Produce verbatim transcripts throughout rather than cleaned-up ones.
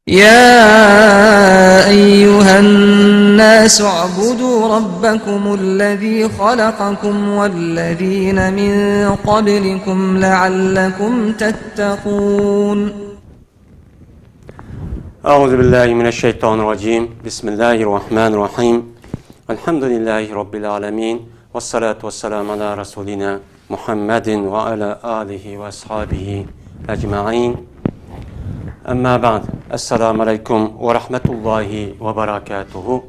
يا أيها الناس اعبدوا ربكم الذي خلقكم والذين من قبلكم لعلكم تتقون. أعوذ بالله من الشيطان الرجيم. بسم الله الرحمن الرحيم. الحمد لله رب العالمين. والصلاة والسلام على رسولنا محمد وعلى آله وأصحابه أجمعين. أما بعد. السلام عليكم ورحمة الله وبركاته.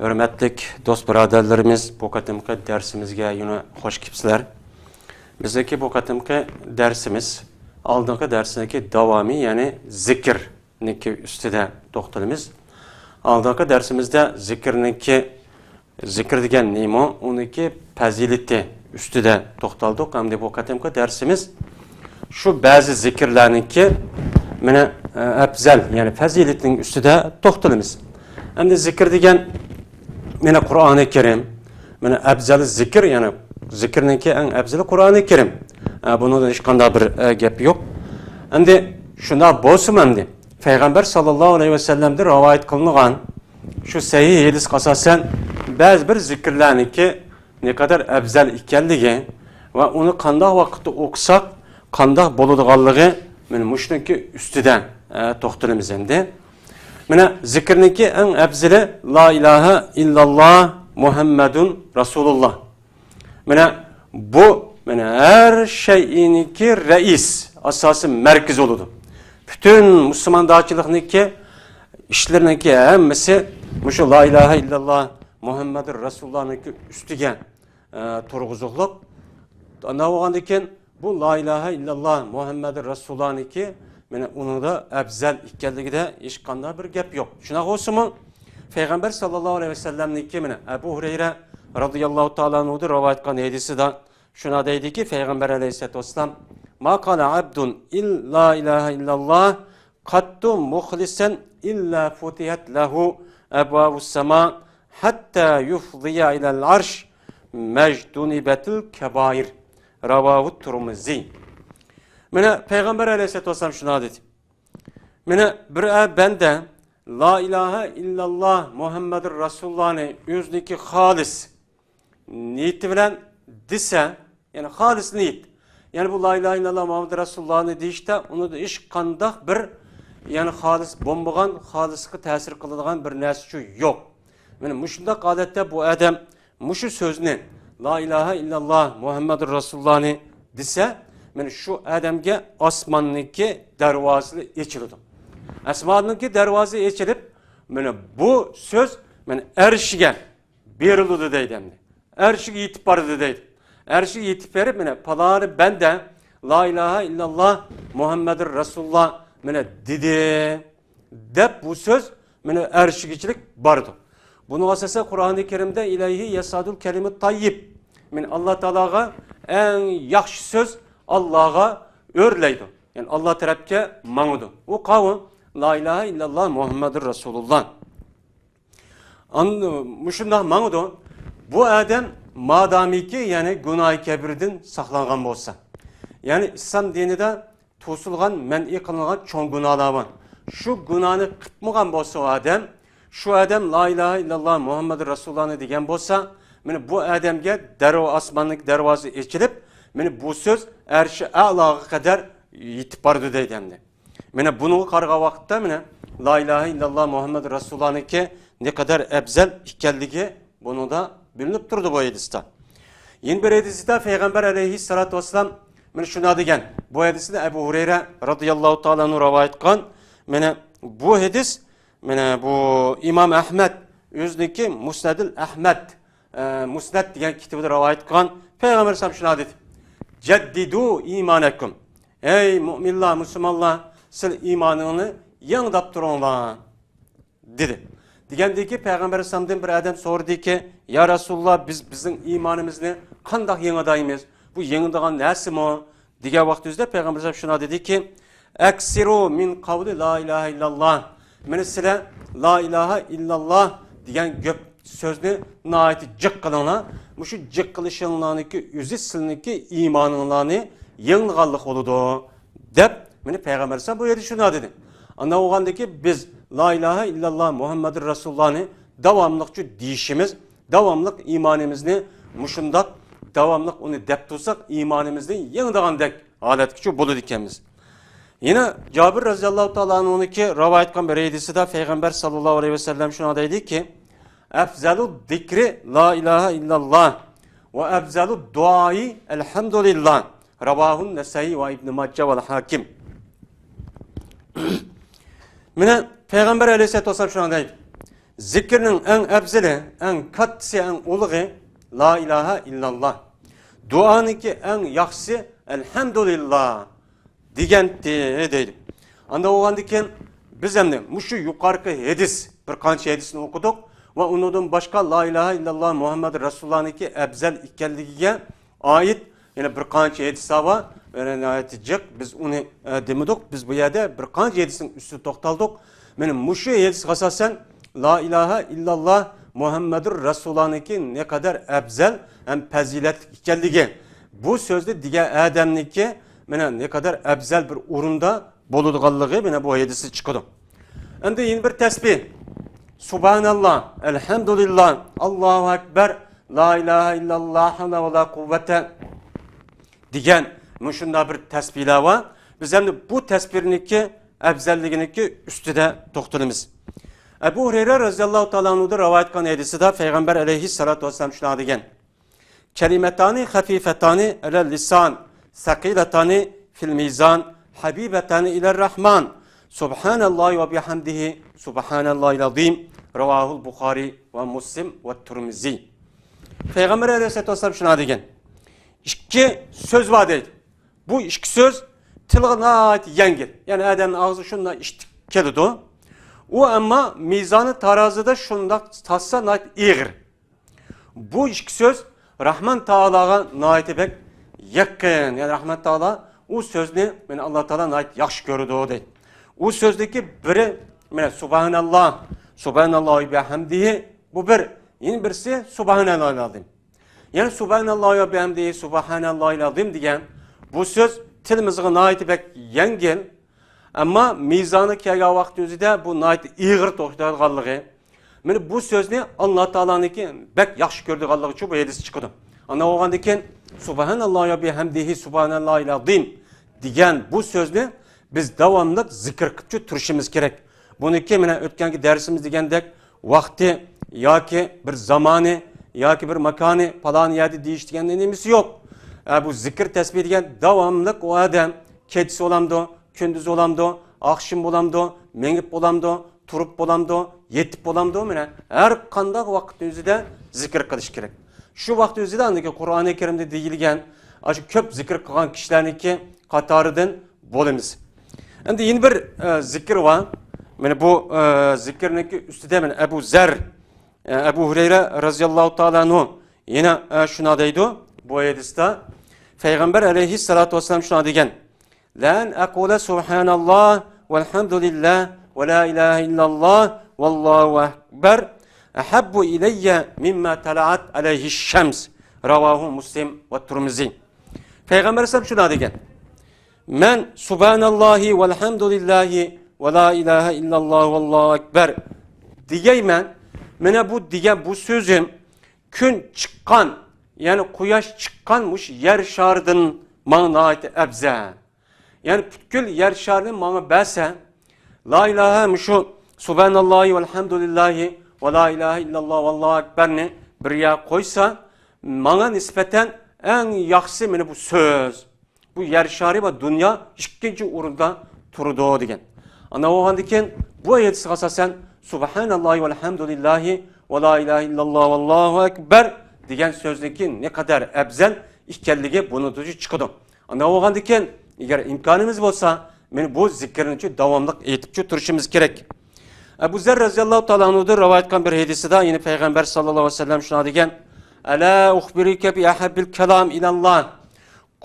ھۆرمەتلىك دوست بۇرادەرلىرىمىز، بۇ قېتىمقى دەرسىمىزگە يەنە خوش كېلىپسىلەر. بىزنىڭكى بۇ قېتىمقى دەرسىمىز ئالدىنقى دەرسنىڭكى داۋامى، يەنى زىكىرنىڭكى ئۈستىدە توختىلىمىز. ئالدىنقى دەرسىمىزدە زىكىرنىڭكى، زىكىر دېگەن نېمە، ئۇنىڭكى پەزىلىتى ئۈستىدە توختالدۇق. ئەمدى بۇ قېتىمقى دەرسىمىز شۇ بەزى زىكىرلەرنىڭكى مانا، ئە، ئەپزەل، يەنى پەزىلىتىنىڭ ئۈستىدە توختىلىمىز. ئەمدى زىكىر دېگەن مانا قۇرئانى كەرىم، مانا ئەپزەل زىكىر، يەنى زىكىرنىڭكى ئەڭ ئەپزىلى قۇرئانى كەرىم. ئە، بۇنىڭدا ھېچقانداق بىر، ئە، گەپ يوق. ئەمدى شۇنداق بولسىمۇ، ئەمدى پەيغەمبەر ساللاللاھۇ ئەلەيھى ۋەسەللەمدىن رىۋايەت قىلىنغان شۇ سەھىھ ھەدىسكە ئاساسەن، بەزى بىر زىكىرلەرنىڭكى نەقەدەر ئەپزەل ئىكەنلىكى ۋە ئۇنى قانداق ۋاقىتتا ئوقۇساق قانداق بولىدىغانلىقى، مانا مۇشۇنىڭكى ئۈستىدە، ئە، توختىلىمىز ئەمدى. مانا زىكىرنىڭكى ئەڭ ئەپزىلى لا ئىلاھە ئىللاللا مۇھەممەدۇن رەسۇلۇللا. مانا بۇ، مانا ھەر شەيئىنىڭكى رەئىس، ئاساسىي مەركىزى بولىدۇ. پۈتۈن مۇسۇلماندارچىلىقنىڭكى ئىشلىرىنىڭكى ھەممىسى مۇشۇ لا ئىلاھە ئىللاللا مۇھەممەدۇر رەسۇلۇللانىڭكى ئۈستىگە، ئە، تۇرغۇزۇقلۇق. ئانداق بولغاندىكىن بۇ لا ئىلاھە ئىللاللا مۇھەممەدۇر رەسۇلۇللانىڭكى، مانا ئۇنىڭدا ئەپزەل ئىكەنلىكىدە ھېچقانداق بىر گەپ يوق. شۇنداق بولسىمۇ، پەيغەمبەر ساللاللاھۇ ئەلەيھى ۋەسەللەمنىڭكى، مانا ئەبۇ ھۇرەيرە رازىياللاھۇ تائالا ئەنھۇدىن رىۋايەت قىلغان ھەدىسىدە شۇنداق دەيدىكى، پەيغەمبەر ئەلەيھىسسالاتۇ ۋەسسالام، ما قال عبد إلا لا إله إلا الله قط مخلصا إلا فتحت له أبواب السماء حتى يفضي إلى العرش ما اجتنبت الكبائر. رواه الترمذي. مانا پەيغەمبەر ئەلەيھىسسالاتۇ ۋەسسالام شۇنداق دېدى. مانا بىر بەندە لا ئىلاھە ئىللاللا مۇھەممەدۇر رەسۇلۇللانى ئۆزىنىڭكى خالىس نىيىتى بىلەن دېسە، يەنى خالىس نىيىت. يەنى بۇ لا ئىلاھە ئىللاللا مۇھەممەد رەسۇلۇللانى دېيىشتە ئۇنىڭدا ھېچقانداق بىر، يەنى خالىس بولمىغان، خالىسلىققا تەسىر قىلىدىغان بىر نەرسە شۇ يوق. مانا مۇشۇنداق ھالەتتە بۇ ئادەم مۇشۇ سۆزنى، لا ئىلاھە ئىللاللا مۇھەممەدۇر رەسۇلۇللانى دېسە، مانا شۇ ئادەمگە ئاسماننىڭكى دەرۋازىسى ئېچىلىدۇ. ئاسماننىڭكى دەرۋازىسى ئېچىلىپ، مانا بۇ سۆز مانا ئەرشىگە بېرىلىدۇ دەيدۇ ئەمدى. ئەرشىگە يېتىپ بارىدۇ دەيدۇ. ئەرشىگە يېتىپ بېرىپ، مانا پالانى بەندە لا ئىلاھە ئىللاللا مۇھەممەدۇر رەسۇلۇللا مانا دېدى دەپ بۇ سۆز مانا ئەرشىگىچىلىك بارىدۇ. بۇنىڭغا ئاساسەن قۇرئانى كەرىمدە ئىلەيھى يەسئەدۇل كەلىمۇت تەييىب. مانا ئاللا تائالاغا ئەڭ ياخشى سۆز ئاللاغا ئۆرلەيدۇ. يەنى ئاللا تەرەپكە ماڭىدۇ. ئۇ قاۋۇ؟ لا ئىلاھە ئىللاللا مۇھەممەدۇر رەسۇلۇللا. ئان-، مۇشۇنداق ماڭىدۇ. بۇ ئادەم مادامىكى، يەنى گۇناھى كەبىردىن ساقلانغان بولسا، يەنى ئىسلام دىنىدا توسۇلغان، مەنئى قىلىنغان چوڭ گۇناھلار بار. شۇ گۇناھنى قىلمىغان بولسا ئۇ ئادەم، شۇ ئادەم لا ئىلاھە ئىللاللا مۇھەممەدۇر رەسۇلۇللانى دېگەن بولسا، مانا بۇ ئادەمگە دەرۋا-، ئاسماننىڭ دەرۋازىسى ئېچىلىپ، مانا بۇ سۆز ئەرشى ئەلاغا قەدەر يېتىپ بارىدۇ دەيدۇ ئەمدى. مانا بۇنىڭغا قارىغان ۋاقىتتا، مانا لا ئىلاھە ئىللاللا مۇھەممەد رەسۇلۇللانىڭكى نەقەدەر ئەپزەل ئىكەنلىكى بۇنىڭدا بىلىنىپ تۇرىدۇ بۇ ھەدىستە. يەنە بىر ھەدىستە پەيغەمبەر ئەلەيھىسسالاتۇ ۋەسسالام مانا شۇنداق دېگەن. بۇ ھەدىسنى ئەبۇ ھۇرەيرە رازىياللاھۇ تائالا ئەنھۇ رىۋايەت قىلغان. مانا بۇ ھەدىس، مانا بۇ ئىمام ئەھمەد ئۆزىنىڭكى مۇسنەدۇل ئەھمەد، ئە، مۇسنەد دېگەن كىتابىدا رىۋايەت قىلغان. پەيغەمبەر ئەلەيھىسسالام شۇنداق دېدى. جەددىدۇ ئىمانەكۇم. ئەي مۇئمىنلار، مۇسۇلمانلار، سىلەر ئىمانىڭلارنى يېڭىلاپ تۇرۇڭلار، دېدى. دېگەندىن كېيىن پەيغەمبەر ئەلەيھىسسالامدىن بىر ئادەم سورىدىكى، يا رەسۇلۇللا، بىز بىزنىڭ ئىمانىمىزنى قانداق يېڭىدايمىز؟ بۇ يېڭىدىغان نەرسىمۇ؟ دېگەن ۋاقتىمىزدا پەيغەمبەر ئەلەيھىسسالام شۇنداق دېدىكى، ئەكسىرۇ مىن قەۋلى لا ئىلاھە ئىللاللا. مانا سىلەر لا ئىلاھە ئىللاللا دېگەن گەپ سۆزنى ناھايىتى جىق قىلىڭلار. مۇشۇ جىق قىلىشىڭلارنىڭكى ئۆزى سىلەرنىڭكى ئىمانىڭلارنى يېڭىلىغانلىق بولىدۇ، دەپ، مانا پەيغەمبەر ئەلەيھىسسالام بۇ يەردە شۇنداق دېدى. ئانداق بولغاندىكىن بىز لا ئىلاھە ئىللاللا مۇھەممەدۇر رەسۇلۇللانى داۋاملىقچە دېيىشىمىز، داۋاملىق ئىمانىمىزنى مۇشۇنداق داۋاملىق ئۇنى دەپ تۇرساق، ئىمانىمىزنى يېڭىدىغاندەك ھالەتكىچۇ بولىدىكەنمىز. يەنە جابىر رەزىياللاھۇ تائالا ئەنھۇنىڭكى رىۋايەت قىلغان بىر ھەدىسىدە پەيغەمبەر ساللاللاھۇ ئەلەيھى ۋەسەللەم شۇنداق دەيدىكى، ئەفزەلۇ دىكرى لا ئىلاھە ئىللاللا ۋە ئەفزەلۇ دۇئائى ئەلھەمدۇلىللا. رەۋاھۇن نەسەئى ۋە ئىبنى ماجە ۋەل ھاكىم. مانا پەيغەمبەر ئەلەيھىسسالاتۇ ۋەسسالام شۇنداق دەيدۇ، زىكىرنىڭ ئەڭ ئەپزىلى، ئەڭ كاتتىسى، ئەڭ ئۇلۇغى لا ئىلاھە ئىللاللا. دۇئانىڭكى ئەڭ ياخشىسى ئەلھەمدۇلىللا دېگەنتى دەيدۇ. ئانداق بولغاندىكىن بىز ئەمدى مۇشۇ يۇقىرىقى ھەدىس، بىر قانچە ھەدىسنى ئوقۇدۇق ۋە ئۇنىڭدىن باشقا لا ئىلاھە ئىللاللا مۇھەممەد رەسۇلۇللانىڭكى ئەپزەل ئىكەنلىكىگە ئائىت يەنە بىر قانچە ھەدىسلەر بار. يەنە ناھايىتى جىق، بىز ئۇنى، ئە، دېمىدۇق. بىز بۇ يەردە بىر قانچە ھەدىسنىڭ ئۈستىدە توختالدۇق. مانا مۇشۇ ھەدىسكە ئاساسەن لا ئىلاھە ئىللاللا مۇھەممەدۇر رەسۇلۇللانىڭكى نەقەدەر ئەپزەل ھەم پەزىلەتلىك ئىكەنلىكى، بۇ سۆزنى دېگەن ئادەمنىڭكى مانا نەقەدەر ئەپزەل بىر ئورۇندا بولىدىغانلىقى مانا بۇ ھەدىستىن چىقىدۇ. ئەمدى يەنە بىر تەسبىھ. سۇبھاناللا، ئەلھەمدۇلىللا، ئاللاھۇ ئەكبەر، لا ئىلاھە ئىللاللا، ھەۋلە ۋەلا قۇۋۋەتە دېگەن مۇشۇنداق بىر تەسبىھلەر بار. بىز ئەمدى بۇ تەسبىھنىڭكى ئەپزەللىكىنىڭكى ئۈستىدە توختىلىمىز. ئەبۇ ھۇرەيرە رەزىياللاھۇ تائالا ئەنھۇدىن رىۋايەت قىلغان ھەدىسىدە پەيغەمبەر ئەلەيھىسسالاتۇ ۋەسسالام شۇنداق دېگەن، كەلىمەتانى خەفىفتانى ئەلەل لىسان، سەقىلەتانى فىل مىزان، ھەبىبەتانى ئىلەر رەھمان، سۇبھاناللاھى ۋە بىھەمدىھى، سۇبھاناللاھىل ئەزىم. رەۋاھۇل بۇخارى ۋە مۇسلىم ۋە تۇرمىزى. پەيغەمبەر ئەلەيھىسسالاتۇ ۋەسسالام شۇنداق دېگەن، ئىككى سۆز بار دەيدۇ. بۇ ئىككى سۆز تىلغا ناھايىتى يەڭگىل. يەنى ئادەمنىڭ ئاغزىغا شۇنداق ئىشتىك كېلىدۇ. ئۇ ئەمما مىزانى تارازىدا شۇنداق تارتسا ناھايىتى ئېغىر. بۇ ئىككى سۆز رەھمان تائالاغا ناھايىتى بەك يېقىن. يەنى رەھمان تائالا ئۇ سۆزنى، مانا، ئاللا تائالا ناھايىتى ياخشى كۆرىدۇ دەيدۇ. ئۇ سۆزدىكى بىرى، مانا، سۇبھاناللا، سۇبھاناللاھى بىھەمدىھى، بۇ بىر. يەنە بىرسى سۇبھاناللاھىل ئەزىم. يەنى سۇبھاناللاھى ۋە بىھەمدىھى، سۇبھاناللاھىل ئەزىم دېگەن بۇ سۆز تىلىمىزغا ناھايىتى بەك يەڭگىل. ئەمما مىزانى كەلگەن ۋاقىتنىڭ ئۆزىدە بۇ ناھايىتى ئېغىر توختايدىغانلىقى، مانا بۇ سۆزنى ئاللا تائالانىڭكى بەك ياخشى كۆرىدىغانلىقى ئۈچۈن بۇ ھەدىس چىقىدۇ. ئانداق بولغاندىكىن، سۇبھاناللاھى ۋە بىھەمدىھى، سۇبھاناللاھىل ئەزىم دېگەن بۇ سۆزنى بىز داۋاملىق زىكىر قىلىپچۇ تۇرۇشىمىز كېرەك. بۇنىڭكى مانا ئۆتكەنكى دەرسىمىز دېگەندەك ۋاقتى ياكى بىر زامانى ياكى بىر ماكانى، پالان يەردە دېيىش دېگەن نېمىسى يوق. ئە، بۇ زىكىر تەسبىھ دېگەن داۋاملىق ئۇ ئادەم كېچىسى بولامدۇ، كۈندۈزى بولامدۇ، ئاخشىمى بولامدۇ، مېڭىپ بولامدۇ، تۇرۇپ بولامدۇ، يېتىپ بولامدۇ، مانا ھەر قانداق ۋاقىتنىڭ ئۆزىدە زىكىر قىلىش كېرەك. شۇ ۋاقىت ئۆزىدە ئاندىكى قۇرئانى كەرىمدە دېيىلگەن ئاشۇ كۆپ زىكىر قىلغان كىشىلەرنىڭكى قاتارىدىن بولىمىز. ئەمدى يەنە بىر، ئە، زىكىر بار. مانا بۇ، ئە، زىكىرنىڭكى ئۈستىدە مانا ئەبۇ زەر، ئە، ئەبۇ ھۇرەيرە رەزىياللاھۇ تائالا ئەنھۇ يەنە، ئە، شۇنداق دەيدۇ بۇ ھەدىستە. پەيغەمبەر ئەلەيھىسسالاتۇ ۋەسسالام شۇنداق دېگەن، لەن ئەقۇلە سۇبھاناللاھ ۋەلھەمدۇلىللاھ ۋە لا ئىلاھە ئىللاللاھ ۋەللاھۇ ئەكبەر ئەھەببۇ ئىلەييە مىمما تەلەئەت ئەلەيھىش شەمس. رەۋاھۇ مۇسلىم ۋە تۇرمىزى. پەيغەمبەر ئەلەيھىسسالام شۇنداق دېگەن، مەن سۇبھاناللاھى ۋەلھەمدۇلىللاھى ۋە لا ئىلاھە ئىللاللاھ ۋەللاھۇ ئەكبەر دېگەيمەن. مانا بۇ دېگەن بۇ سۆزۈم كۈن چىققان، يەنى قۇياش چىققان مۇشۇ يەر شارىدىن ماڭا ناھايىتى ئەۋزەل. يەنى پۈتكۈل يەر شارىنى ماڭا بەرسە، لا ئىلاھە، مۇشۇ سۇبھاناللاھى ۋەلھەمدۇلىللاھى ۋە لا ئىلاھە ئىللاللاھ ۋەللاھۇ ئەكبەرنى بىر يەرگە قويسا، ماڭا نىسبەتەن ئەڭ ياخشىسى مانا بۇ سۆز. بۇ يەر شارى ۋە دۇنيا ئىككىنچى ئورۇندا تۇرىدۇ دېگەن. ئانداق بولغاندىكىن بۇ ھەدىسكە ئاساسەن سۇبھاناللاھى ۋەلھەمدۇلىللاھى ۋە لا ئىلاھە ئىللاللاھ ۋەللاھۇ ئەكبەر دېگەن سۆزنىڭكى نەقەدەر ئەۋزەل ئىكەنلىكى بۇنىڭدىن چىقىدۇ. ئانداق بولغاندىكىن، ئەگەر ئىمكانىمىز بولسا، مانا بۇ زىكىرنى داۋاملىق ئېيتىپچۇ تۇرۇشىمىز كېرەك. ئەبۇ زەر رەزىياللاھۇ تائالا ئەنھۇدىن رىۋايەت قىلغان بىر ھەدىسىدە يەنە پەيغەمبەر ساللاللاھۇ ئەلەيھى ۋەسەللەم شۇنداق دېگەن، ئەلا ئۇخبىرۇكە بىئەھەببىل كەلام ئىلەللاھ؟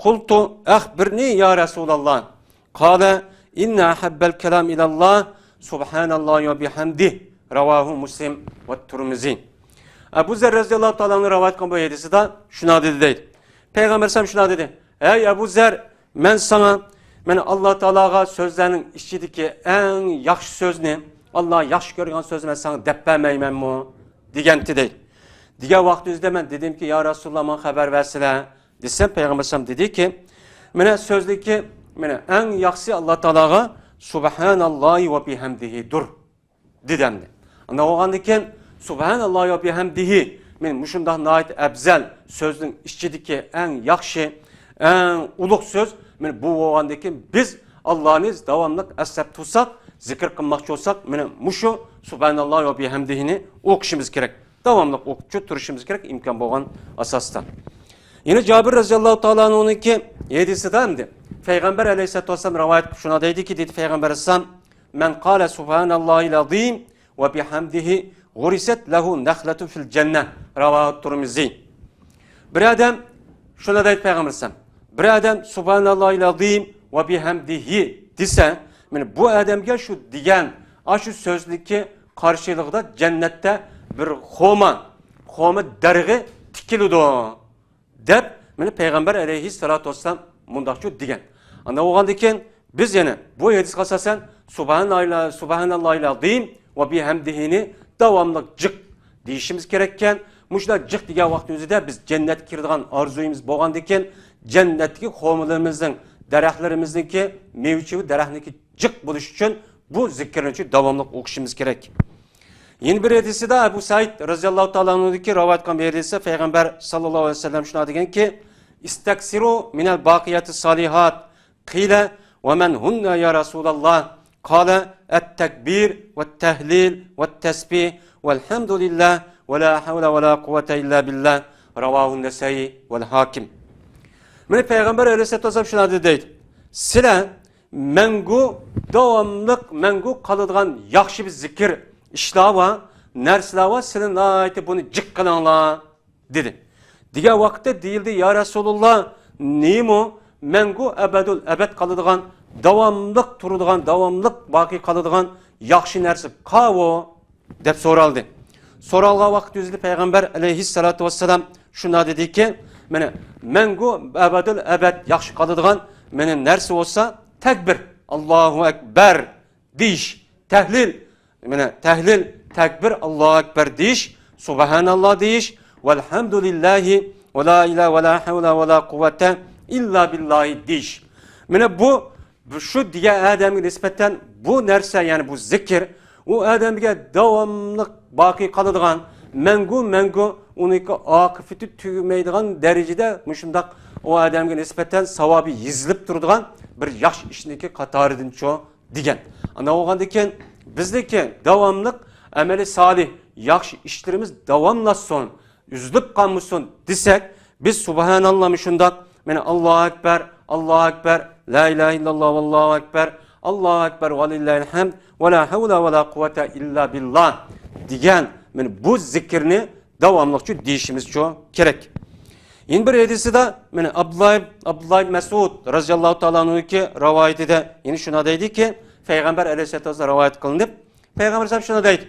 قۇلتۇ ئەخبىرنى يا رەسۇلاللاھ. قالە ئىننە ئەھەببەل كەلام ئىلەللاھ سۇبھاناللاھى ۋە بىھەمدىھ. رەۋاھۇ مۇسلىم ۋە تۇرمىزى. ئەبۇ زەر رەزىياللاھۇ تائالا ئەنھۇ رىۋايەت قىلغان بۇ ھەدىسىدە شۇنداق دېدى دەيدۇ. پەيغەمبەر ئەلەيھىسسالام شۇنداق دېدى، ئەي ئەبۇ زەر، مەن ساڭا مەن ئاللا تائالاغا سۆزلەرنىڭ ئىچىدىكى ئەڭ ياخشى سۆزنى، ئاللا ياخشى كۆرگەن سۆزنى مەن ساڭا دەپ بەرمەيمەنمۇ؟ دېگەنتى دەيدۇ. دېگەن ۋاقتىمىزدا مەن دېدىمكى، يا رەسۇلاللا، ماڭا خەۋەر بەرسىلە، دېسەم، پەيغەمبەر ئەلەيھىسسالام دېدىكى، مانا سۆزدىكى، مانا ئەڭ ياخشىسى ئاللا تائالاغا سۇبھاناللاھى ۋە بىھەمدىھىدۇر، دېدى ئەمدى. ئانداق بولغاندىن كېيىن، سۇبھاناللاھى ۋە بىھەمدىھى، مانا مۇشۇنداق ناھايىتى ئەپزەل سۆزنىڭ ئىچىدىكى ئەڭ ياخشى، ئەڭ ئۇلۇغ سۆز، مانا بۇ بولغاندىن كېيىن بىز ئاللانى داۋاملىق ئەسلەپ تۇرساق، زىكىر قىلماقچى بولساق، مانا مۇشۇ سۇبھاناللاھ ۋە بىھەمدىھىنى ئوقۇشىمىز كېرەك. داۋاملىق ئوقۇپ تۇرۇشىمىز كېرەك، ئىمكان بولغان ئاساستا. يەنە جابىر رەزىياللاھۇ تائالا ئەنھۇنىڭكى ھەدىسىدە ئەمدى پەيغەمبەر ئەلەيھىسسالاتۇ ۋەسسالام رىۋايەت قىلىپ شۇنداق دەيدىكى، دېدى پەيغەمبەر ئەلەيھىسسالام، مەن قالە سۇبھاناللاھىل ئەزىم ۋە بىھەمدىھى غۇرىسەت لەھۇ نەخلەتۇ فىل جەننە، رەۋاھۇ تۇرمىزى. بىر ئادەم، شۇنداق دەيدۇ پەيغەمبەر ئەلەيھىسسالام، بىر ئادەم سۇبھاناللاھىل ئەزىم ۋە بىھەمدىھى دېسە، مانا بۇ ئادەمگە شۇ دېگەن ئاشۇ سۆزنىڭكى قارشىلىقىدا جەننەتتە بىر خورما، خورما دەرىخى تىكىلىدۇ، دەپ، مانا پەيغەمبەر ئەلەيھىسسالاتۇ ۋەسسالام مۇنداقچۇ دېگەن. ئانداق بولغاندىن كېيىن، بىز يەنە بۇ ھەدىسكە ئاساسەن، سۇبھاناللا-، سۇبھاناللاھىل ئەزىم ۋە بىھەمدىھىنى داۋاملىق جىق دېيىشىمىز كېرەككەن. مۇشۇنداق جىق دېگەن ۋاقتىمىزدا بىز جەننەتكە كىرىدىغان ئارزۇيىمىز بولغاندىن كېيىن، جەننەتتىكى خورمىلىرىمىزنىڭ، دەرەخلىرىمىزنىڭكى، مېۋىچى دەرەخنىڭكى جىق بولۇش ئۈچۈن بۇ زىكىرنى داۋاملىق ئوقۇشىمىز كېرەك. يەنە بىر ھەدىسىدە ئەبۇ سەئىد رەزىياللاھۇ تائالا ئەنھۇدىكى رىۋايەت قىلغان بىر ھەدىسى پەيغەمبەر ساللاللاھۇ ئەلەيھى ۋەسەللەم شۇنداق دېگەنكى، ئىستەكسىرۇ مىنەل باقىياتىس سالىھات. قىلە، ۋە مەن ھۇننە يا رەسۇلاللاھ؟ قالە، ئەتتەكبىر ۋە تەھلىل ۋە تەسبىھ ۋەلھەمدۇلىللاھ ۋە لا ھەۋلە ۋە لا قۇۋۋەتە ئىللا بىللاھ. رەۋاھۇ نەسەئى ۋەل ھاكىم. مانا پەيغەمبەر ئەلەيھىسسالاتۇ ۋەسسالام شۇنداق دېدى، دەيدۇ. سىلەر مەڭگۈ، داۋاملىق مەڭگۈ قالىدىغان ياخشى بىر زىكىر ئىشلار بار، نەرسىلەر بار، سىلەر ناھايىتى بۇنى جىق قىلىڭلار، دېدى. دېگەن ۋاقىتتا دېيىلدى، يا رەسۇلاللاھ، نېمە مەڭگۈ ئەبەدۇل ئەبەد قالىدىغان، داۋاملىق تۇرىدىغان، داۋاملىق باقىي قالىدىغان ياخشى نەرسە قاۋۇ؟ دەپ سورالدى. سورالغان ۋاقىت يۈزىدە پەيغەمبەر ئەلەيھىسسالاتۇ ۋەسسالام شۇنداق دېدىكى، مانا مەڭگۈ ئەبەدۇل ئەبەد ياخشى قالىدىغان مانا نەرسە بولسا تەكبىر، ئاللاھۇ ئەكبەر دېيىش، تەھلىل، مانا تەھلىل، تەكبىر، ئاللاھۇ ئەكبەر دېيىش، سۇبھاناللاھ دېيىش، ۋەلھەمدۇلىللاھى ۋە لا ئىلاھە ۋە لا ھەۋلە ۋە لا قۇۋۋەتە ئىللا بىللاھى دېيىش. مانا بۇ، بۇ شۇ دېگەن ئادەمگە نىسبەتەن بۇ نەرسە، يەنى بۇ زىكىر، ئۇ ئادەمگە داۋاملىق باقىي قالىدىغان، مەڭگۈ، مەڭگۈ ئۇنىڭكى ئاقىۋىتى تۈگىمەيدىغان دەرىجىدە مۇشۇنداق ئۇ ئادەمگە نىسبەتەن ساۋابى يېزىلىپ تۇرىدىغان بىر ياخشى ئىشنىڭكى قاتارىدىنچۇ دېگەن. ئانداق بولغاندىن كېيىن بىزنىڭكى داۋاملىق ئەمەلى سالىھ ياخشى ئىشلىرىمىز داۋاملاشسۇن، ئۈزۈلۈپ قالمىسۇن دېسەك، بىز سۇبھاناللا مۇشۇنداق، مانا ئاللاھۇ ئەكبەر، ئاللاھۇ ئەكبەر، لا ئىلاھە ئىللاللا ۋاللاھۇ ئەكبەر، ئاللاھۇ ئەكبەر ۋە لىللاھىل ھەمد، ۋە لا ھەۋلە ۋە لا قۇۋۋەتە ئىللا بىللا دېگەن، مانا بۇ زىكىرنى داۋاملىقچۇ دېيىشىمىزچۇ كېرەك. يەنە بىر ھەدىسىدە، مانا ئابدۇللا، ئابدۇللا ئىبن مەسئۇد رەزىياللاھۇ تائالا ئەنھۇنىڭكى رىۋايىتىدە يەنە شۇنداق دەيدىكى، پەيغەمبەر ئەلەيھىسسالاتۇ ۋەسسالام رىۋايەت قىلىنىپ، پەيغەمبەر ئەلەيھىسسالام شۇنداق دەيدۇ،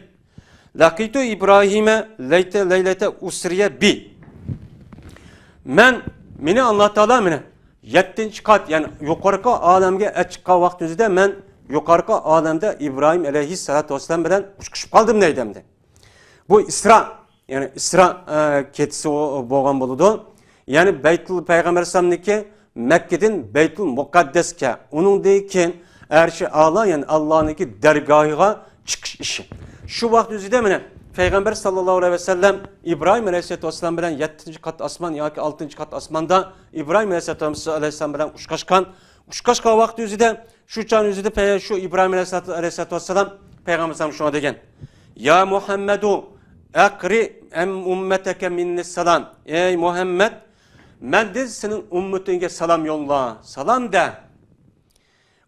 لەقىتۇ ئىبراھىمە لەيتە، لەيلەتە ئۇسرىيە بى. مەن، مېنى ئاللا تائالا مېنى يەتتىنچى قات، يەنى يۇقىرىقى ئالەمگە ئەچىققان ۋاقتىمىزدا مەن يۇقىرىقى ئالەمدە ئىبراھىم ئەلەيھىسسالاتۇ ۋەسسالام بىلەن ئۇچرىشىپ قالدىم دەيدۇ ئەمدى. بۇ ئىسرا، يەنى ئىسرا، ئە، كېچىسى بولغان بولىدۇ. يەنى بەيتۇل، پەيغەمبەر ئەلەيھىسسالامنىڭكى مەككىدىن بەيتۇل مۇقەددەسكە، ئۇنىڭدىن كېيىن ئەرشى ئەلا، يەنى ئاللانىڭكى دەرگاھىغا چىقىش ئىشى. شۇ ۋاقىت ئۆزىدە مانا پەيغەمبەر ساللاللاھۇ ئەلەيھى ۋەسەللەم ئىبراھىم ئەلەيھىسسالاتۇ ۋەسسالام بىلەن يەتتىنچى قات ئاسمان ياكى ئالتىنچى قات ئاسماندا ئىبراھىم ئەلەيھىسسالاتۇ ۋەسسالام بىلەن ئۇچراشقان. ئۇچراشقان ۋاقىت ئۆزىدە شۇ چاغ ئۆزىدە پەي-، شۇ ئىبراھىم ئەلەيھىسسالاتۇ، ئەلەيھىسسالاتۇ ۋەسسالام پەيغەمبەر ئەلەيھىسسالام شۇڭا دېگەن، يا مۇھەممەدۇ، ئەقرى ئەم ئۇممەتەكە مىننى سالام. ئەي مۇھەممەد، مەندىن سېنىڭ ئۈممىتىڭگە سالام يوللا، سالام دە.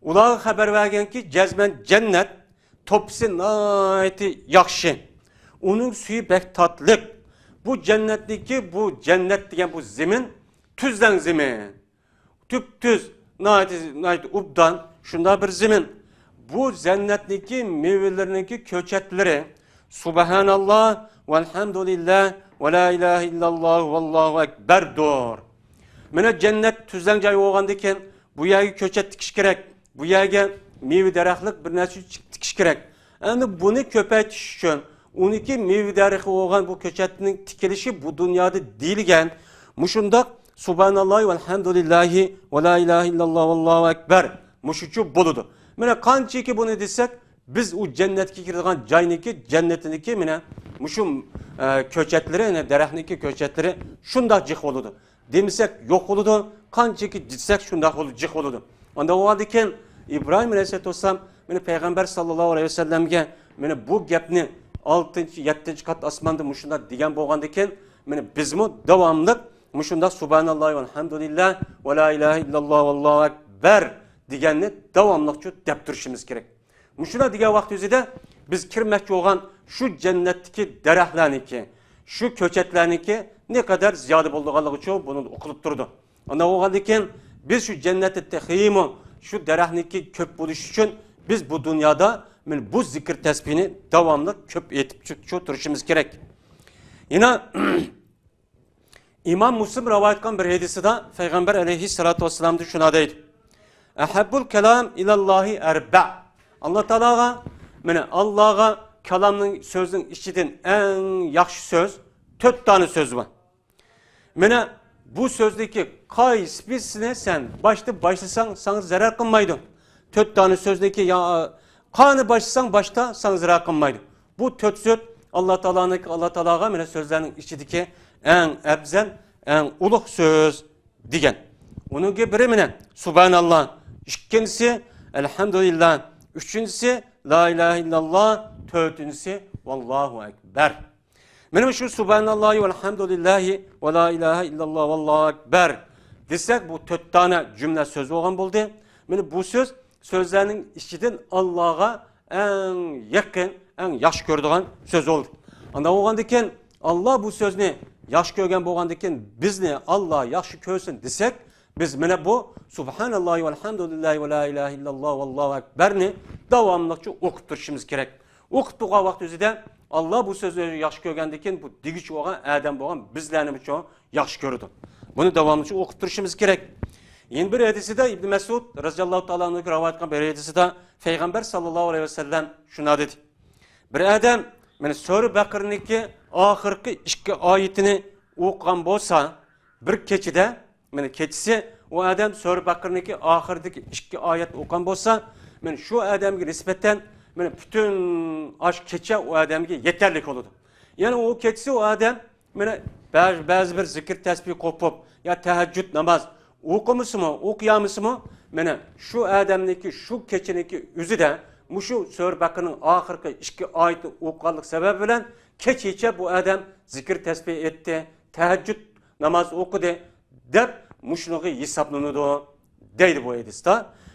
ئۇلارغا خەۋەر بەرگىنكى، جەزمەن جەننەت توپىسى ناھايىتى ياخشى. ئۇنىڭ سۈيى بەك تاتلىق. بۇ جەننەتنىڭكى، بۇ جەننەت دېگەن بۇ زېمىن، تۈزلەڭ زېمىن. تۈپتۈز، ناھايىتى، ناھايىتى ئوبدان، شۇنداق بىر زېمىن. بۇ جەننەتنىڭكى مېۋىلىرىنىڭكى كۆچەتلىرى، سۇبھاناللا، ۋەلھەمدۇلىللا، ۋە لا ئىلاھە ئىللاللا، ۋاللاھۇ ئەكبەردۇر. مانا جەننەت تۈزلەڭ جاي بولغاندىكىن، بۇ يەرگە كۆچەت تىكىش كېرەك، بۇ يەرگە مېۋە دەرەخلىك بىر نەرسە تىكىش كېرەك. ئەمدى بۇنى كۆپەيتىش ئۈچۈن، ئۇنىڭكى مېۋە دەرىخى بولغان بۇ كۆچەتنىڭ تىكىلىشى بۇ دۇنيادا دېيىلگەن مۇشۇنداق سۇبھاناللاھى ۋەلھەمدۇلىللاھى ۋە لا ئىلاھە ئىللاللاھ ۋاللاھۇ ئەكبەر مۇشۇنچە بولىدۇ. مانا قانچىكى بۇنى دېسەك، بىز ئۇ جەننەتكە كىرىدىغان جاينىڭكى، جەننىتىنىڭكى مانا مۇشۇ، ئە، كۆچەتلىرى، يەنى دەرەخنىڭكى كۆچەتلىرى شۇنداق جىق بولىدۇ. دېمىسەك يوق بولىدۇ، قانچىكى دېسەك شۇنداق بولىدۇ، جىق بولىدۇ. ئانداق بولغاندىكىن ئىبراھىم ئەلەيھىسسالاتۇ ۋەسسالام مانا پەيغەمبەر ساللاللاھۇ ئەلەيھى ۋەسەللەمگە مانا بۇ گەپنى ئالتىنچى، يەتتىنچى قات ئاسماندا مۇشۇنداق دېگەن بولغاندىكىن، مانا بىزمۇ داۋاملىق مۇشۇنداق سۇبھاناللاھى ۋەلھەمدۇلىللاھ ۋە لا ئىلاھە ئىللاللاھ ۋاللاھۇ ئەكبەر دېگەننى داۋاملىقچە دەپ تۇرۇشىمىز كېرەك. مۇشۇنداق دېگەن ۋاقىت ئۆزىدە بىز كىرمەكچى بولغان شۇ جەننەتتىكى دەرەخلەرنىڭكى، شۇ كۆچەتلەرنىڭكى نەقەدەر زىيادە بولىدىغانلىقىچۇ بۇنى ئۇقۇلۇپ تۇرىدۇ. ئانداق بولغاندىكىن بىز شۇ جەننەتتە تېخىمۇ شۇ دەرەخنىڭكى كۆپ بولۇشى ئۈچۈن بىز بۇ دۇنيادا مانا بۇ زىكىر تەسبىھنى داۋاملىق كۆپ ئېيتىپ چۇ-، چۇ تۇرۇشىمىز كېرەك. يەنە ئىمام مۇسلىم رىۋايەت قىلغان بىر ھەدىسىدە پەيغەمبەر ئەلەيھىسسالاتۇ ۋەسسالام شۇنداق دەيدۇ، «ئەھەببۇل كەلام ئىلەللاھى ئەربە». ئاللا تائالاغا، مانا، ئاللاغا كالامنىڭ، سۆزنىڭ ئىچىدىن ئەڭ ياخشى سۆز تۆت دانە سۆز بار. مانا بۇ سۆزدىكى قايسى بىرسىنى سەن باشتا باشلىساڭ، ساڭا زەرەر قىلمايدۇ. تۆت دانە سۆزنىكى يا-، قانى باشلىساڭ باشتا، ساڭا زەرەر قىلمايدۇ. بۇ تۆت سۆز ئاللا تائالانىڭكى، ئاللا تائالاغا مانا سۆزلەرنىڭ ئىچىدىكى ئەڭ ئەپزەل، ئەڭ ئۇلۇغ سۆز دېگەن. ئۇنىڭكى بىرى مانا سۇبھاناللا، ئىككىنچىسى ئەلھەمدۇلىللا، ئۈچىنچىسى لا ئىلاھە ئىللاللا، تۆتىنچىسى ۋاللاھۇ ئەكبەر. مانا شۇ سۇبھاناللاھى ۋەلھەمدۇلىللاھى ۋە لا ئىلاھە ئىللاللا ۋاللاھۇ ئەكبەر دېسەك، بۇ تۆت دانە جۈملە سۆز بولغان بولدى. مانا بۇ سۆز سۆزلەرنىڭ ئىچىدىن ئاللاغا ئەڭ يېقىن، ئەڭ ياخشى كۆرىدىغان سۆز بولدى. ئانداق بولغاندىكىن، ئاللا بۇ سۆزنى ياخشى كۆرگەن بولغاندىكىن، بىزنى ئاللا ياخشى كۆرسۇن دېسەك، بىز مانا بۇ سۇبھاناللاھى ۋەلھەمدۇلىللاھى ۋە لا ئىلاھە ئىللاللا ۋاللاھۇ ئەكبەرنى داۋاملىقچە ئوقۇپ تۇرۇشىمىز كېرەك. ئوقۇپ تۇرغان ۋاقىت ئۆزىدە ئاللا بۇ سۆزنى ياخشى كۆرگەندىكىن، بۇ دېگۈچى بولغان ئادەم بولغان بىزلەرنىمۇ ياخشى كۆرىدۇ. بۇنى داۋاملىق ئوقۇپ تۇرۇشىمىز كېرەك. يەنە بىر ھەدىسىدە ئىبن مەسئۇد رەزىياللاھۇ تائالا ئەنھۇگە رىۋايەت قىلغان بىر ھەدىسىدە پەيغەمبەر ساللاللاھۇ ئەلەيھى ۋەسەللەم شۇنداق دېدى. بىر ئادەم مانا سۈرە بەقىرىنىڭكى ئاخىرقى ئىككى ئايىتىنى ئوقۇغان بولسا، بىر كېچىدە، مانا كېچىسى ئۇ ئادەم سۈرە بەقىرىنىڭكى ئاخىرىدىكى ئىككى ئايەت ئوقۇغان بولسا، مانا شۇ ئادەمگە نىسبەتەن مانا پۈتۈن ئاش كېچە ئۇ ئادەمگە يېتەرلىك بولىدۇ. يەنى ئۇ كېچىسى ئۇ ئادەم مانا بەزى، بەزى بىر زىكىر تەسبىھ قوپۇپ يا تەھەججۇد ناماز ئوقۇمىسىمۇ، ئوقۇيالمىسىمۇ، مانا شۇ ئادەمنىڭكى شۇ كېچىنىڭكى ئۆزىدە مۇشۇ سۈرە بەقىرىنىڭ ئاخىرقى ئىككى ئايىتىنى ئوقۇغانلىق سەۋەبى بىلەن كېچىچە بۇ ئادەم زىكىر تەسبىھ ئېيتتى، تەھەججۇد ناماز ئوقۇدى دەپ مۇشۇنىڭغا ھېسابلىنىدۇ دەيدۇ بۇ ھەدىستە.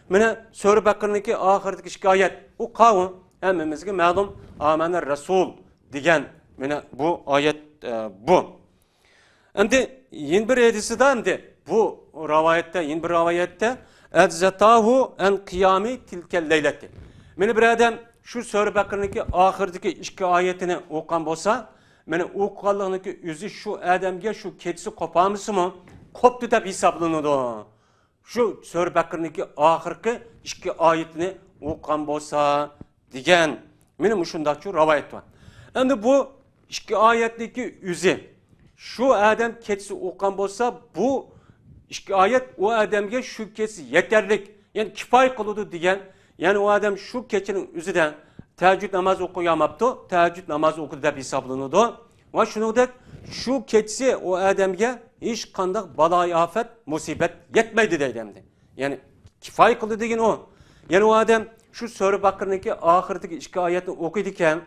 مانا سۈرە بەقىرىنىڭكى ئاخىرىدىكى ئىككى ئايەت، ئۇ قاۋۇ، ھەممىمىزگە مەلۇم، ئامەنە رەسۇل دېگەن مانا بۇ ئايەت، ئە، بۇ. ئەمدى يەنە بىر ھەدىسىدە، ئەمدى بۇ رىۋايەتتە، يەنە بىر رىۋايەتتە، «ئەجزەتاھۇ ئەن قىيامى تىلكەل لەيلەتى». مانا بىر ئادەم شۇ سۈرە بەقىرىنىڭكى ئاخىرىدىكى ئىككى ئايەتىنى ئوقۇغان بولسا، مانا ئوقۇغانلىقىنىڭكى ئۆزى شۇ ئادەمگە شۇ كېچىسى قوپالمىسىمۇ، قوپتى دەپ ھېسابلىنىدۇ. شۇ سۈرە بەقىرىنىڭكى ئاخىرقى ئىككى ئايىتىنى ئوقۇغان بولسا دېگەن. مانا مۇشۇنداقچۇ رىۋايەت بار. ئەمدى بۇ ئىككى ئايەتنىڭكى ئۆزى شۇ ئادەم كېچىسى ئوقۇغان بولسا، بۇ ئىككى ئايەت ئۇ ئادەمگە شۇ كېچىسى يېتەرلىك، يەنى كىپايە قىلىدۇ دېگەن. يەنى ئۇ ئادەم شۇ كېچىنىڭ ئۆزىدە تەھەججۇد نامازى ئوقۇيالماپتۇ، تەھەججۇد نامازى ئوقۇدى دەپ ھېسابلىنىدۇ. ۋە شۇنىڭدەك شۇ كېچىسى ئۇ ئادەمگە ھېچقانداق بالايىئاپەت، مۇسىبەت يەتمەيدۇ دەيدۇ ئەمدى. يەنى كىپايە قىلدى دېگىنى ئۇ. يەنى ئۇ ئادەم شۇ سۈرە بەقىرىنىڭكى ئاخىرىدىكى ئىككى ئايەتنى ئوقۇيدىكەن،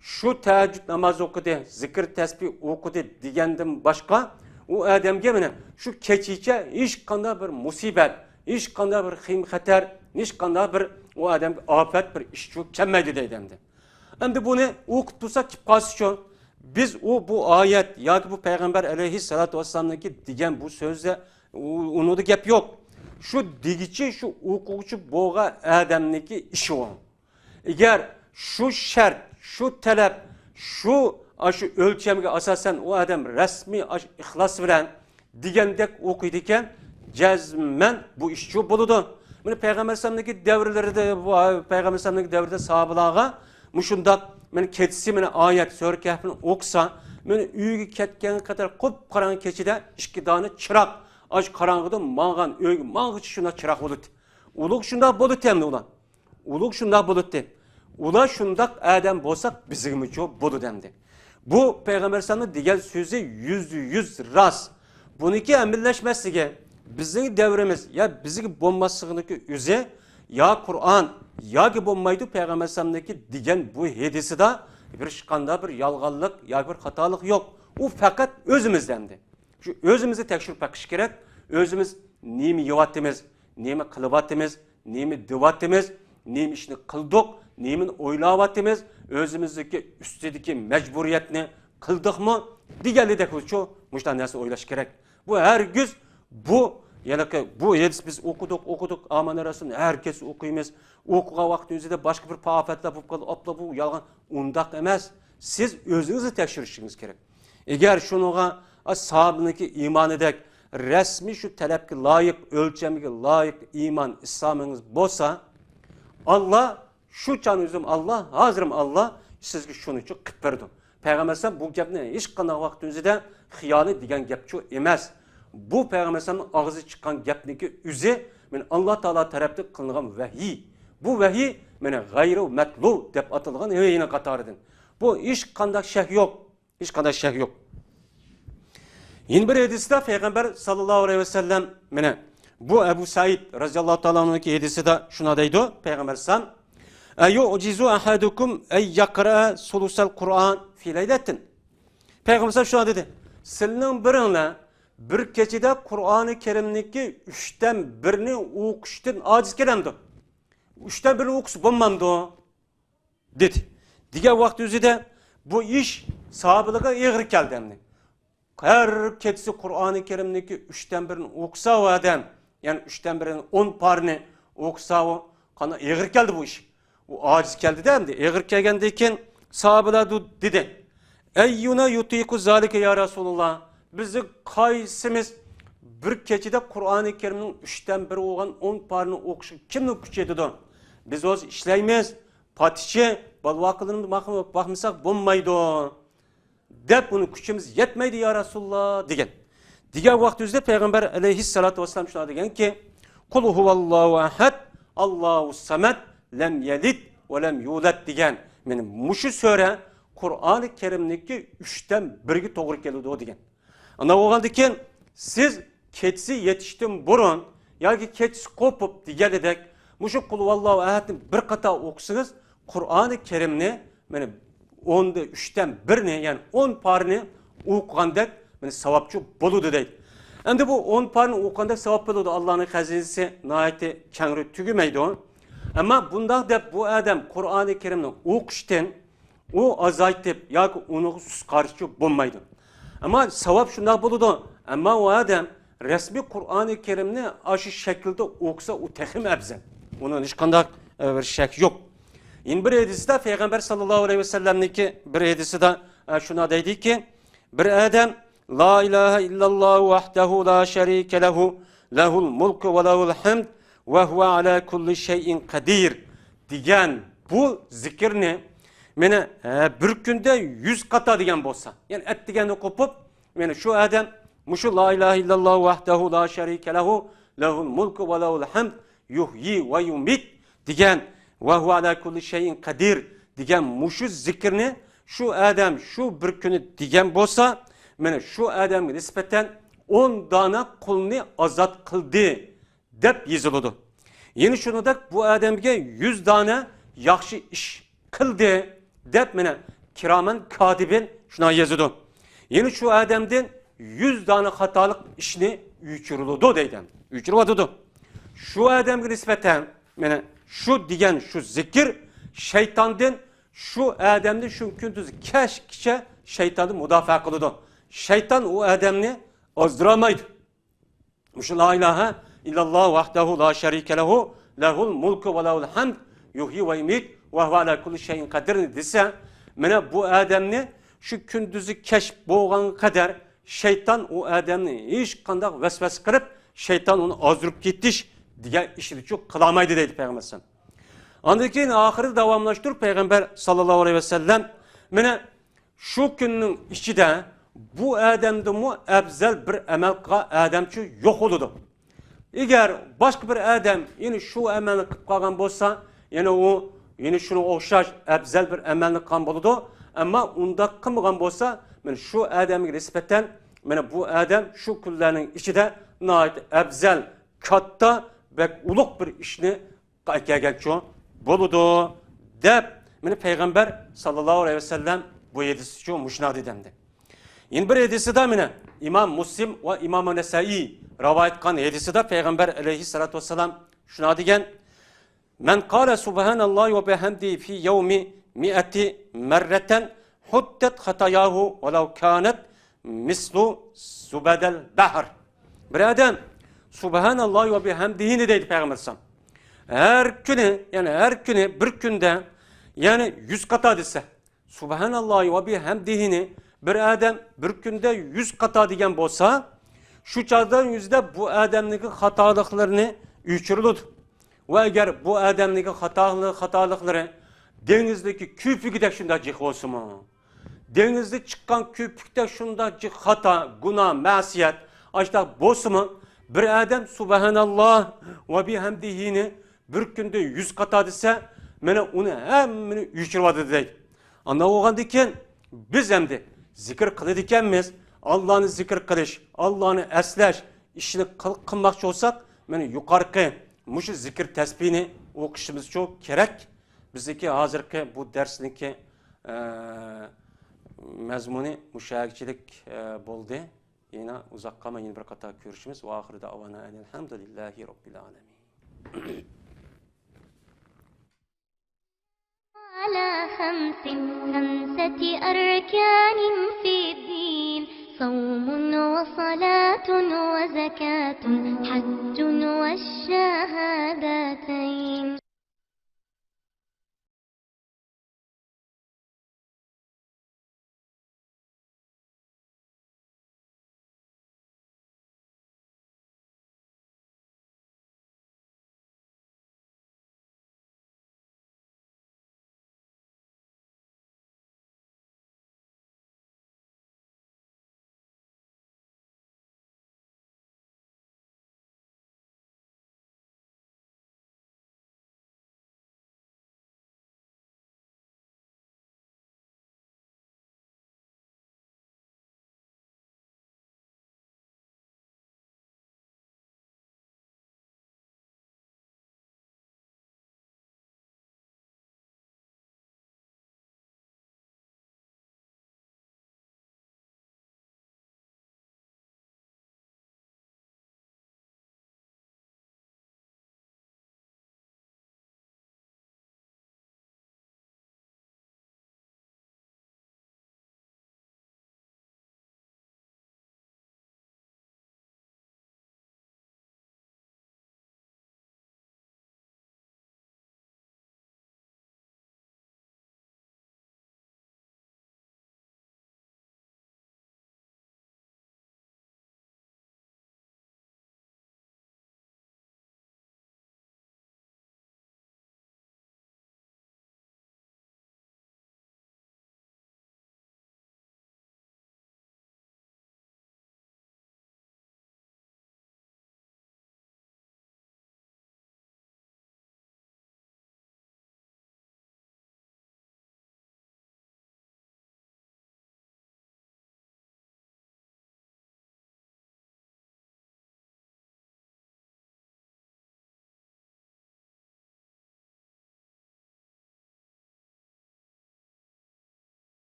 شۇ تەھەججۇد نامازى ئوقۇدى، زىكىر تەسبىھ ئوقۇدى دېگەندىن باشقا، ئۇ ئادەمگە مانا شۇ كېچىچە ھېچقانداق بىر مۇسىبەت، ھېچقانداق بىر خېيىم خەتەر، ھېچقانداق بىر ئۇ ئادەمگە ئاپەت، بىر ئىشچۇ كەلمەيدۇ دەيدۇ ئەمدى. ئەمدى بۇنى ئوقۇپ تۇرسا كېلىپ قالسىچۇ؟ بىز ئۇ، بۇ ئايەت ياكى بۇ پەيغەمبەر ئەلەيھىسسالاتۇ ۋەسسالامنىڭكى دېگەن بۇ سۆزى، ئۇ-، ئۇنىڭدا گەپ يوق. شۇ دېگۈچى، شۇ ئوقۇغۇچى بولغان ئادەمنىڭكى ئىشى ئۇ. ئەگەر شۇ شەرت، شۇ تەلەپ، شۇ، ئاشۇ ئۆلچەمگە ئاساسەن ئۇ ئادەم رەسمىي ئاشۇ ئىخلاس بىلەن دېگەندەك ئوقۇيدىكەن، جەزمەن بۇ ئىشچۇ بولىدۇ. مانا پەيغەمبەر ئەلەيھىسسالامنىڭكى دەۋرلىرىدە، پەيغەمبەر ئەلەيھىسسالامنىڭكى دەۋرىدە ساھابىلارغا مۇشۇنداق، مانا كېچىسى مانا ئايەت، سۈرە كەھپنى ئوقۇسا، مانا ئۆيگە كەتكەنگە قەدەر قۇپقاراڭغۇ كېچىدە ئىككى دانە چىراغ، ئاش قاراڭغۇدا ماڭغان، ئۆيگە ماڭغۇچە شۇنداق چىراغ بولىدۇ. ئۇلۇغ شۇنداق بولىدۇ ئەمدى ئۇلار. ئۇلۇغ شۇنداق بولىدۇ. ئۇلار شۇنداق ئادەم بولساق بىزگىمۇچۇ بولىدۇ ئەمدى. بۇ پەيغەمبەر ئەلەيھىسسالامنىڭ دېگەن سۆزى يۈزدە يۈز راست. بۇنىڭكى ئەمەللەشمەسلىكى بىزنىڭ دەۋرىمىز يا بىزگە بولماسلىقىنىڭكى ئۆزى يا قۇرئان ياكى بولمايدۇ پەيغەمبەر ئەلەيھىسسالامنىڭكى دېگەن بۇ ھەدىسىدا بىر ھېچقانداق بىر يالغانلىق ياكى بىر خاتالىق يوق. ئۇ پەقەت ئۆزىمىزدە ئەمدى. شۇ ئۆزىمىزنى تەكشۈرۈپ بېقىش كېرەك. ئۆزىمىز نېمە يەۋاتىمىز، نېمە قىلىۋاتىمىز، نېمە دېۋاتىمىز، نېمە ئىشنى قىلدۇق، نېمىنى ئويلاۋاتىمىز، ئۆزىمىزدىكى ئۈستىدىكى مەجبۇرىيەتنى قىلدۇقمۇ دېگەنلىدەك شۇ مۇشۇنداق نەرسە ئويلاش كېرەك. بۇ ھەرگىز بۇ، يەنى بۇ ھەدىس بىز ئوقۇدۇق، ئوقۇدۇق، ئامانە رەسۇلنى ھەر كېچە ئوقۇيمىز. ئوقۇغان ۋاقتىمىزدا باشقا بىر پائاپەتلەر بولۇپ قالدى، ئاپلا بۇ يالغان، ئۇنداق ئەمەس. سىز ئۆزىڭىزنى تەكشۈرۈشىڭىز كېرەك. ئەگەر شۇنىڭغا ساھابىنىڭكى ئىمانىدەك رەسمىي شۇ تەلەپكە لايىق، ئۆلچەمگە لايىق ئىمان ئىسلامىڭىز بولسا، ئاللا شۇ چاغ ئۆزۈم ئاللا، ھازىرمۇ ئاللا سىزگە شۇنىچۇ قىلىپ بېرىدۇ. پەيغەمبەر ئەلەيھىسسالام بۇ گەپنى ھېچقانداق ۋاقىت ئۆزىدە خىيالى دېگەن گەپچۇ ئەمەس. بۇ پەيغەمبەر ئەلەيھىسسالامنىڭ ئاغزى چىققان گەپنىڭكى ئۆزى مانا ئاللا تائالا تەرەپتىن قىلىنغان ۋەھىي. بۇ ۋەھىي مانا غەيرۇ مەتلۇ دەپ ئاتالغان ۋەھىينىڭ قاتارىدىن. بۇ ھېچقانداق شەك يوق. ھېچقانداق شەك يوق. يەنە بىر ھەدىستە پەيغەمبەر ساللاللاھۇ ئەلەيھى ۋەسەللەم، مانا بۇ ئەبۇ سەئىد رەزىياللاھۇ تائالا ئەنھۇنىڭكى ھەدىسىدە شۇنداق دەيدۇ پەيغەمبەر ئەلەيھىسسالام، «ئەيۇئجىزۇ ئەھەدۇكۇم ئەن يەقرەئە سۇلۇسەل قۇرئان فى لەيلەتىن؟» پەيغەمبەر ئەلەيھىسسالام شۇنداق دېدى، سىلىنىڭ بىرىڭلار بىر كېچىدە قۇرئانى كەرىمنىڭكى ئۈچتىن بىرىنى ئوقۇشتىن ئاجىز كېلەمدۇ؟ ئۈچتىن بىرىنى ئوقۇسا بولمامدۇ؟ دېدى. دېگەن ۋاقىت ئۆزىدە بۇ ئىش ساھابىلەرگە ئېغىر كەلدى ئەمدى. ھەر كېچىسى قۇرئانى كەرىمنىڭكى ئۈچتىن بىرىنى ئوقۇسا ئۇ ئادەم، يەنى ئۈچتىن بىرىنى، ئون پارىنى ئوقۇسا ئۇ، قانداق ئېغىر كەلدى بۇ ئىش. ئۇ ئاجىز كەلدىدە ئەمدى. ئېغىر كەلگەندىن كېيىن ساھابىلەر دۇ-، دېدى، «ئەييۇنا يۇتىقۇ زالىكە يا رەسۇلاللا؟» بىزنىڭ قايسىمىز بىر كېچىدە قۇرئانى كەرىمنىڭ ئۈچتىن بىرى بولغان ئون پارىنى ئوقۇشقا كىمنىڭ كۈچى يېتىدۇ؟ بىز ھازىر ئىشلەيمىز، پات ئىشى، بالا-ۋاقىلىرىمىزنى باق-، باقمىساق بولمايدۇ، دەپ، ئۇنىڭ كۈچىمىز يەتمەيدۇ يا رەسۇلاللا دېگەن. دېگەن ۋاقىت ئۆزىدە پەيغەمبەر ئەلەيھىسسالاتۇ ۋەسسالام شۇنداق دېگەنكى، قۇل ھۇۋاللاھۇ ئەھەد، ئاللاھۇ سەمەد، لەم يەلىد ۋە لەم يۇلەد دېگەن. مانا مۇشۇ سۈرە قۇرئانى كەرىمنىڭكى ئۈچتىن بىرىگە توغرا كېلىدۇ دېگەن. ئانداق بولغاندىكىن سىز كېچىسى يېتىشتىن بۇرۇن ياكى كېچىسى قوپۇپ دېگەنىدەك مۇشۇ قۇل ھۇۋاللاھۇ ئەھەدنى بىر قاتار ئوقۇسىڭىز، قۇرئانى كەرىمنى، مانا، ئوندا ئۈچتىن بىرنى، يەنى ئون پارىنى ئوقۇغاندەك، مانا، ساۋابچۇ بولىدۇ دەيدۇ. ئەمدى بۇ ئون پارىنى ئوقۇغاندەك ساۋاب بولىدۇ، ئاللانىڭ خەزىنىسى ناھايىتى كەڭرى تۈگىمەيدۇ. ئەمما بۇنداق دەپ بۇ ئادەم قۇرئانى كەرىمنى ئوقۇشتىن ئۇ ئازايتىپ ياكى ئۇنىڭغا سۇس قارىشى بولمايدۇ. ئەمما ساۋاب شۇنداق بولىدۇ. ئەمما ئۇ ئادەم رەسمىي قۇرئانى كەرىمنى ئاشۇ شەكىلدە ئوقۇسا، ئۇ تېخىمۇ ئەۋزەل. ئۇنىڭ ھېچقانداق، ئە، بىر شەك يوق. يەنە بىر ھەدىستە پەيغەمبەر ساللاللاھۇ ئەلەيھى ۋەسەللەمنىڭكى بىر ھەدىسىدە، ئە، شۇنداق دەيدىكى، بىر ئادەم لا ئىلاھە ئىللاللاھۇ ۋەھدەھۇ لا شەرىكە لەھۇ، لەھۇل مۇلكۇ ۋە لەھۇل ھەمد ۋە ھۇۋە ئەلا كۇللى شەيئىن قەدىر دېگەن بۇ زىكىرنى مانا، ھە، بىر كۈندە يۈز قاتا دېگەن بولسا، يەنى ئەتىگەندە قوپۇپ، مانا شۇ ئادەم مۇشۇ لا ئىلاھە ئىللاللاھۇ ۋەھدەھۇ لا شەرىكە لەھۇ، لەھۇل مۇلكۇ ۋە لەھۇل ھەمد، يۇھيى ۋە يۇمىت دېگەن، ۋە ھۇۋە ئەلا كۇللى شەيئىن قەدىر دېگەن مۇشۇ زىكىرنى شۇ ئادەم شۇ بىر كۈنى دېگەن بولسا، مانا شۇ ئادەمگە نىسبەتەن ئون دانە قۇلنى ئازاد قىلدى دەپ يېزىلىدۇ. يەنە شۇنىڭدەك بۇ ئادەمگە يۈز دانە ياخشى ئىش قىلدى دەپ، مانا، كىرامەن كاتىبىن شۇنداق يېزىدۇ. يەنە شۇ ئادەمدىن يۈز دانە خاتالىق ئىشنى ئۆچۈرۈلىدۇ دەيدۇ. ئۆچۈرۈۋاتىدۇ. شۇ ئادەمگە نىسبەتەن، مانا، شۇ دېگەن شۇ زىكىر شەيتاندىن، شۇ ئادەمنى شۇ كۈندۈز كەچكىچە شەيتاندىن مۇداپىئە قىلىدۇ. شەيتان ئۇ ئادەمنى ئازدۇرالمايدۇ. مۇشۇ لا ئىلاھە ئىللاللاھ ۋەھدەھۇ لا شەرىكە لەھۇ، لەھۇل مۇلكۇ ۋە لەھۇل ھەمد، يۇھيى ۋە يۇمىت، ۋە ھۇۋە ئەلا كۇللى شەيئىن قەدىرنى دېسە، مانا بۇ ئادەمنى شۇ كۈندۈزى كەچ بولغانغا قەدەر شەيتان ئۇ ئادەمنى ھېچقانداق ۋەسۋەسە قىلىپ، شەيتان ئۇنى ئازدۇرۇپ كېتىش دېگەن ئىشنىچۇ قىلالمايدۇ دەيدۇ پەيغەمبەر ئەلەيھىسسالام. ئاندىن كېيىن ئاخىرىدا داۋاملاشتۇرۇپ پەيغەمبەر ساللاللاھۇ ئەلەيھى ۋەسەللەم، مانا شۇ كۈننىڭ ئىچىدە بۇ ئادەمدىنمۇ ئەۋزەل بىر ئەمەل قىلغان ئادەمچۇ يوق بولىدۇ. ئەگەر باشقا بىر ئادەم يەنە شۇ ئەمەلنى قىلىپ قالغان بولسا، يەنە ئۇ يەنە شۇنىڭغا ئوخشاش ئەۋزەل بىر ئەمەلنى قىلغان بولىدۇ. ئەمما ئۇنداق قىلمىغان بولسا، مانا شۇ ئادەمگە نىسبەتەن، مانا بۇ ئادەم شۇ كۈنلەرنىڭ ئىچىدە ناھايىتى ئەۋزەل، كاتتا، بەك ئۇلۇغ بىر ئىشنى ئەكەلگەنچۇ بولىدۇ، دەپ، مانا پەيغەمبەر ساللاللاھۇ ئەلەيھى ۋەسەللەم بۇ ھەدىستىچۇ مۇشۇنداق دېدى ئەمدى. يەنە بىر ھەدىسىدا مانا ئىمام مۇسلىم ۋە ئىمام نەسائىي رىۋايەت قىلغان ھەدىسىدە پەيغەمبەر ئەلەيھىسسالاتۇ ۋەسسالام شۇنداق دېگەن، مەن قالە سۇبھانەللاھى ۋە بىھەمدىھى فى يەۋمى مىئەتى مەررەتەن ھۇتتەت خاتاياھۇ ۋەلەۋ كانەت مىسلۇ زۇبەدەل بەھر. بىر ئادەم سۇبھانەللاھى ۋە بىھەمدىھىنى دەيدۇ پەيغەمبەر ئەلەيھىسسالام. ھەر كۈنى، يەنى ھەر كۈنى بىر كۈندە، يەنى يۈز قاتا دېسە، سۇبھانەللاھى ۋە بىھەمدىھىنى بىر ئادەم بىر كۈندە يۈز قاتا دېگەن بولسا، شۇ چاغدا يۈزدە بۇ ئادەمنىڭكى خاتالىقلىرىنى ئۆچۈرۈلىدۇ. ۋە ئەگەر بۇ ئادەمنىڭكى خاتالىق-، خاتالىقلىرى دېڭىزدىكى كۆپۈكىدەك شۇنداق جىق بولسىمۇ، دېڭىزدا چىققان كۆپۈكتەك شۇنداق جىق خاتا، گۇناھ، مەسىيەت، ئاشۇنداق بولسىمۇ، بىر ئادەم سۇبھانەللاھ ۋە بىھەمدىھىنى بىر كۈندە يۈز قاتا دېسە، مانا ئۇنى ھەممىنى ئۆچۈرۈۋاتىدۇ دەيدۇ. ئانداق بولغاندىن كېيىن بىز ئەمدى زىكىر قىلىدىكەنمىز، ئاللانى زىكىر قىلىش، ئاللانى ئەسلەش ئىشىنى قىل-، قىلماقچى بولساق، مانا يۇقارقى مۇشۇ زىكىر تەسبىھنى ئوقۇشىمىزچۇ كېرەك. بىزنىڭكى ھازىرقى بۇ دەرسنىڭكى، ئە، مەزمۇنى مۇشۇ يەرگىچىلىك، ئە، بولدى. يەنە ئۇزاق قالماي يەنە بىر قاتا كۆرۈشىمىز. ۋە ئاخىرى دەئۋانا ئەنىل ھەمدۇلىللاھى رەببىل ئالەمىن. على خمس، خمسة أركان في الدين، صوم وصلاة وزكاة حج والشهادتين.